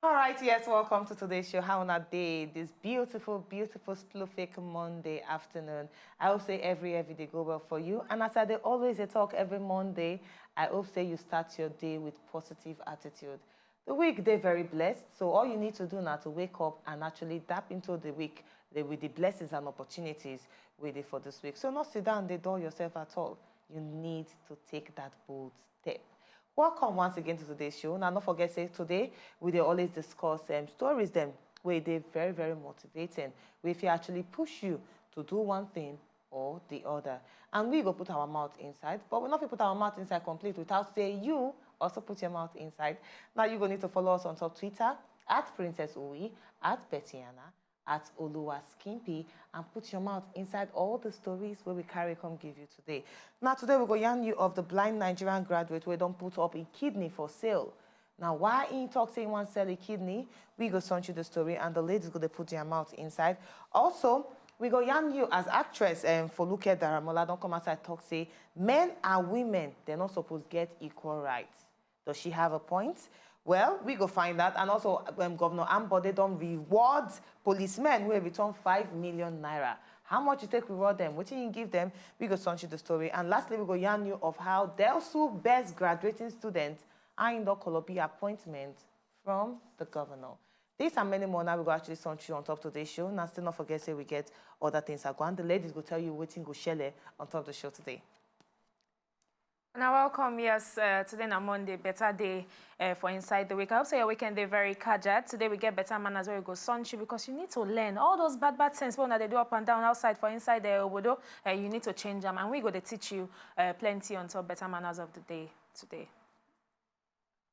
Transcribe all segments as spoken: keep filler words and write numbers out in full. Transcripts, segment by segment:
All right, yes, welcome to today's show. How una dey this beautiful, beautiful Slowfake Monday afternoon? I hope say every every day go well for you. And as I dey always dey talk every Monday, I hope say you start your day with positive attitude. The week dey very blessed, so all you need to do now to wake up and actually dap into the week the, with the blessings and opportunities wey dey for this week. So not sit down, dey dull yourself at all. You need to take that bold step. Welcome once again to today's show. Now, don't forget say today we dey always discuss um, stories them where they very very motivating. Where if you actually push you to do one thing or the other, and we go put our mouth inside, but we not put our mouth inside complete without say you also put your mouth inside. Now you go need to follow us on top Twitter at Princess Uwe, at Bettiana, at Oluwa Skimpy, and put your mouth inside all the stories where we carry come give you today. Now today we go yarn you of the blind Nigerian graduate where don't put up a kidney for sale. Now why he talk say he wants sell a kidney? We go send you the story and the ladies go they put their mouth inside. Also, we go yarn you as actress um, Foluke Daramola don't come outside talk say men and women they're not supposed get equal rights. Does she have a point? Well, we go find out. And also, um, Governor Ambode don't reward policemen who have returned five million naira. How much you take reward them? What you give them? We go send you the story. And lastly, we go yarn you of how Delsu best graduating student Aindo Kolobi appointment from the governor. These and many more now we go actually send you on top today's show. Now still not forget say we get other things are going. The ladies go tell you waiting go shele on top of the show today. Now welcome, yes, uh, today na Monday, better day uh, for inside the week. I hope so your weekend day very kajat. Today we get better manners where we go sunshine because you need to learn all those bad bad things when they do up and down outside for inside the obodo. Uh, you need to change them, and we go to teach you uh, plenty on top better manners of the day today.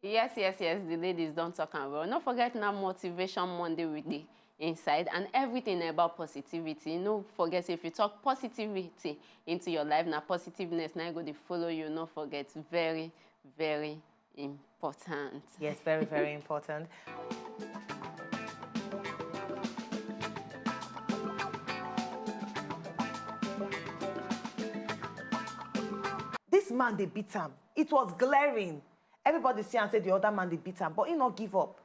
Yes, yes, yes, the ladies don't talk and well. Don't forget now motivation Monday with the inside and everything about positivity. No forget if you talk positivity into your life, now positiveness now go to follow you. No forget very, very important. Yes, very, very important. This man they beat him. It was glaring. Everybody see and say the other man they beat him, but he not give up.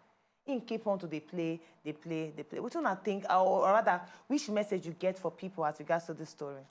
He keep on to they play, they play, they play. What do you think, or rather, which message you get for people as regards to this story?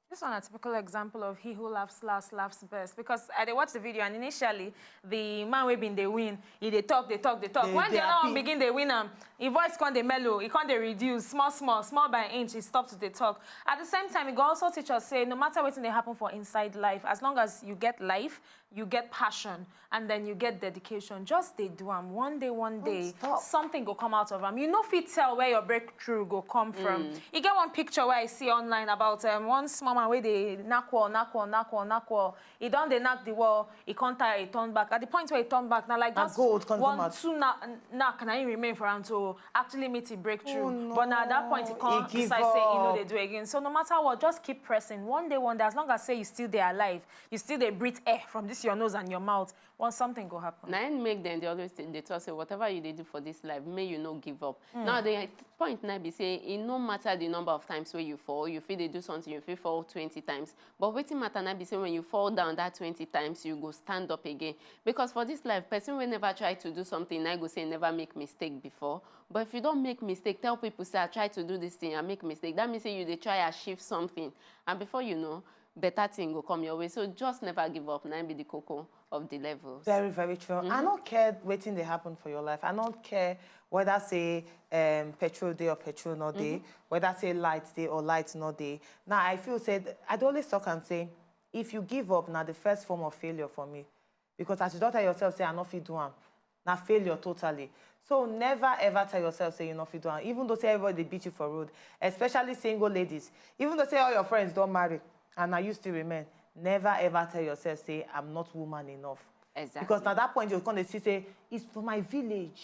This one a typical example of he who laughs last laughs best, because I dey watch the video and initially the man wey bin dey win, he dey talk, dey talk, dey talk. When the other one begin dey win am, him voice come dey mellow, he come dey reduce small small, small by inch, he stop to dey talk. At the same time, he go also teach us say no matter wetin dey happen for inside life, as long as you get life, you get passion, and then you get dedication. Just dey do am. One day, one day, something go come out of am. You no fit tell where your breakthrough go come from. E get one picture wey I see online about um, one small man wey dey knack wall, knack wall, knack wall, knack wall. He don dey knack the wall, he come tire, he turn back. At the point where he turn back, na like just one two knack na him remain for am to actually meet him breakthrough. But na at that point he come decide say he no dey do again. So no matter what, just keep pressing. One day, one day, as long as say you still dey alive, you still dey breathe air from this your nose and your mouth, one something go happen. Na im make dem dey always dey talk say whatever you dey do for this life, make you no give up. Now the point na be say e no matter the number of times wey you fall, you fit dey do something, you fit fall twenty times, but wetin matter na be say when you fall down that twenty times, you go stand up again. Because for this life, person wey never try to do something na go say never make mistake before. But if you don make mistake, tell people say I try to do this thing, I make mistake, that means say you dey try achieve something, and before you know, better thing go come your way. So just never give up. Na be the koko of the levels. Very, very true. Mm -hmm. I don't care waiting they happen for your life. I don't care whether say um, petrol day or petrol no day, mm -hmm. Whether say light day or light no day. Now I feel said I always talk and say, if you give up, now the first form of failure for me, because as you don't tell yourself say I no fit do am, na failure totally. So never ever tell yourself say you no fit do am, even though say everybody dey beat you for road, especially single ladies. Even though say all your friends don marry and na you still remain, never ever tell yourself say I'm not woman enough. Exactly. Because na that point you come dey see say it's for my village.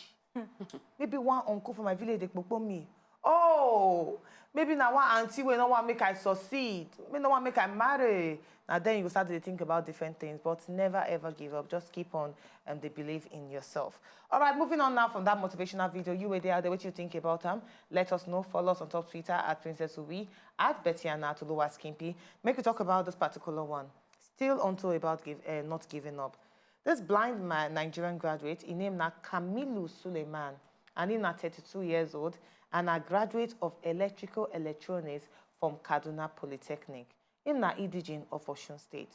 Maybe one uncle for my village dey kpokpo me. Oh, maybe na one auntie wey no wan make I succeed, wey no wan make I marry. Na then you go start to dey think about different things, but never ever give up. Just keep on and dey believe in yourself. All right, moving on now from that motivational video. You were there, what you think about am? Let us know. Follow us on top Twitter at Princess Ubi, at Betty Anna Tuluwa Skimpy. Make we talk about this particular one. Still onto about give, uh, not giving up. This blind man, Nigerian graduate, his name na Kamilu Suleiman. and im na thirty-two years old, and na graduate of Electrical Electronics from Kaduna Polytechnic. Im na Idijin of Osun State.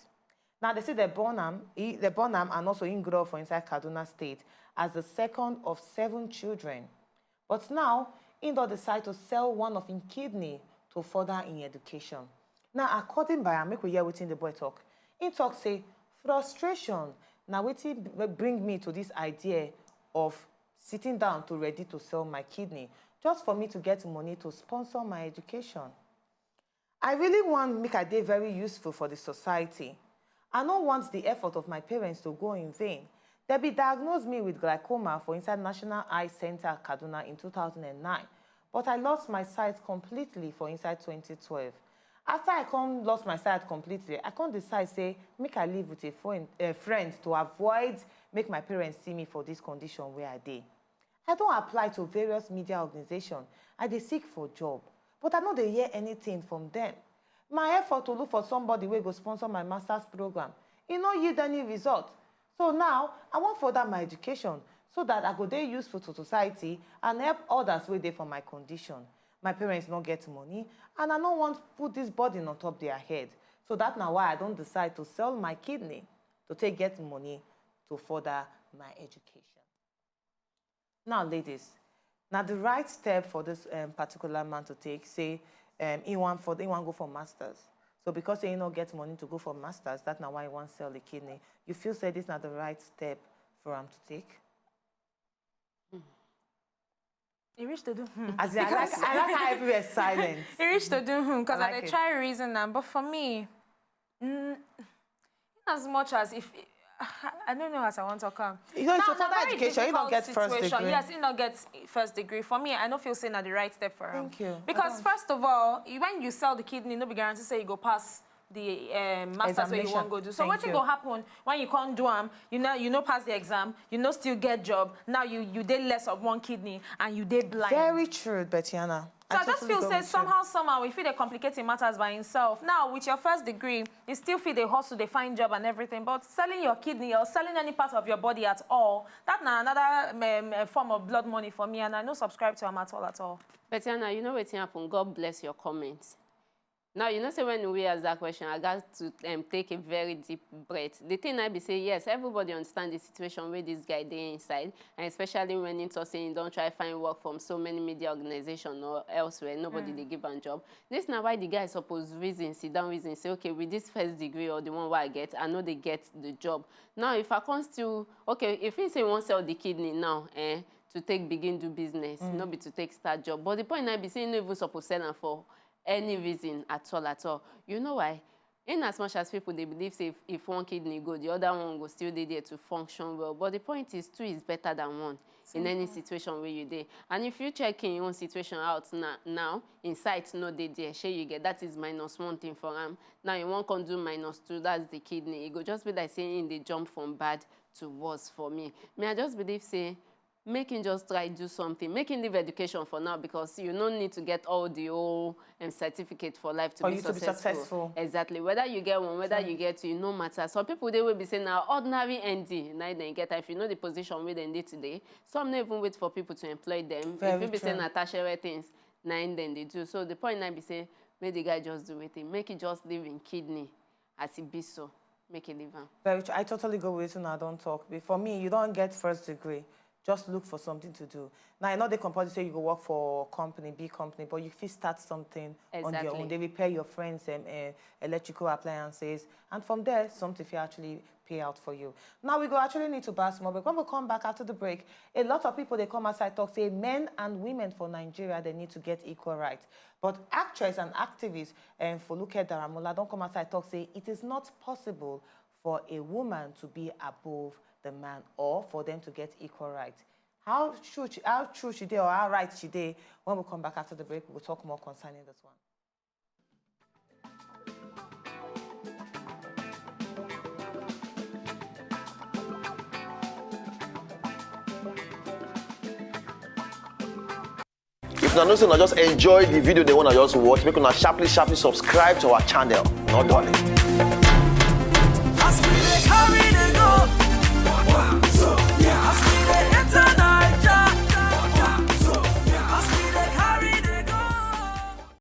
Now, they say they born am, he, they born am and also im grow for inside Kaduna State as the second of seven children. But now, im don decide to sell one of im kidney to further im education. Now, according by am, make we hear wetin the boy talk. Im talk say, "Frustration na wetin b-, bring me to this idea of sitting down to ready to sell my kidney just for me to get money to sponsor my education. I really want make I dey very useful for the society. I no want the effort of my parents to go in vain. They be diagnosed me with glaucoma for inside National Eye Center, Kaduna in two thousand and nine, but I lost my sight completely for inside twenty twelve. After I come lost my sight completely, I come decide say make I live with a friend, a friend to avoid make my parents see me for this condition where I dey. I don apply to various media organizations. I dey seek for job, but I no dey hear anything from them. My effort to look for somebody wey go sponsor my master's program, e no yield any result. So now, I wan further my education so that I go dey useful to society and help others wey dey for my condition. My parents no get money, and I no wan put this burden on top their head. So that na why I don decide to sell my kidney to take get money to further my education." Now, ladies, na the right step for this, um, particular man to take, say, um, he wan for, he wan go for masters. So because say he no get money to go for masters, that na why he wan sell the kidney. You feel say this na the right step for am to take? E reach to do hmm. As in, I like, I like how everywhere is silent. E reach to do hmm, because I I like dey it. Try reason am, but for me, mm, in as much as if I don't know as I want to come. You know, it's Now, a further na very education. You don't difficult get first situation. Degree. Yes, you don't get first degree. For me, I don't feel say na the right step for am. Thank you. I Because don't. First of all, you- when you sell the kidney, no be guarantee say you go pass the um, masters where you Examination. wan go do. So Thank wetin you. Go happen when you can't do am? You know, you no pass the exam. You no still get job. Now you you dey less of one kidney and you dey blind. Very true, Betiana. So I, just totally feel go say with you. Somehow, somehow, if they complicating matters by himself, now with your first degree, you still feel they hustle, they find job and everything. But selling your kidney or selling any part of your body at all, that na another um, uh, form of blood money for me, and I no subscribe to am at all, at all. Betiana, you know wetin happen? God bless your comment. Now, you know say when we ask that question, I got to um, take a very deep breath. The thing I be say, yes, everybody understand the situation where this guy dey inside, and especially when he talk say he don try find work from so many media organization or elsewhere, nobody dey give am job. This na why the guy suppose reason, sit down reason, say, okay, with this first degree or the one wey I get, I no dey get the job. Now, if I come still, okay, if he say he wan sell the kidney now, eh, to take begin do business, no be to take start job. But the point na be say he no even suppose sell am for any reason at all, at all. You know why? In as much as people dey believe say if, if one kidney go, the other one go still dey there to function well. But the point is, two is better than one in any situation where you dey. And if you check in your own situation out na-, now, in sight no dey there, shey you get, that is minus one thing for am. Now you wan come do minus two, that's the kidney. E go just be like say im dey jump from bad to worse for me. Me, I just believe say make him just try do something. Make him leave education for now, because you no need to get all the whole um, certificate for life to For be you to be successful. Successful. Exactly. Whether you get one, whether you get two, e no matter. Some people dey wey be say na ordinary N D na im dem get. If you know the position wey dem dey today, some no even wait for people to employ them. Very If you be say true. Na tertiary things na im dem dey do. So the point na be say make the guy just do wetin, make he just leave im kidney as e be so, make he leave am. Very true. I totally go with you now. Don't talk. But for me, you don't get first degree. Just look for something to do. Now, I know they compulsory say you go work for company, big company, but you fit start something on your own. Exactly. They repair your friends' um, uh, electrical appliances, and from there, something fit actually pay out for you. Now, we go actually need to pass more, but when we come back after the break, a lot of people, they come outside talk say men and women for Nigeria, they need to get equal rights. But actress and activist um, Foluke Daramola don't come outside talk say it is not possible for a woman to be above the man or for them to get equal rights. How true, she- how true she dey or how right she dey? When we come back after the break, we will talk more concerning this one. If una know say una just enjoy the video, they wanna just watch, make una sharply, sharply subscribe to our channel. No dulling.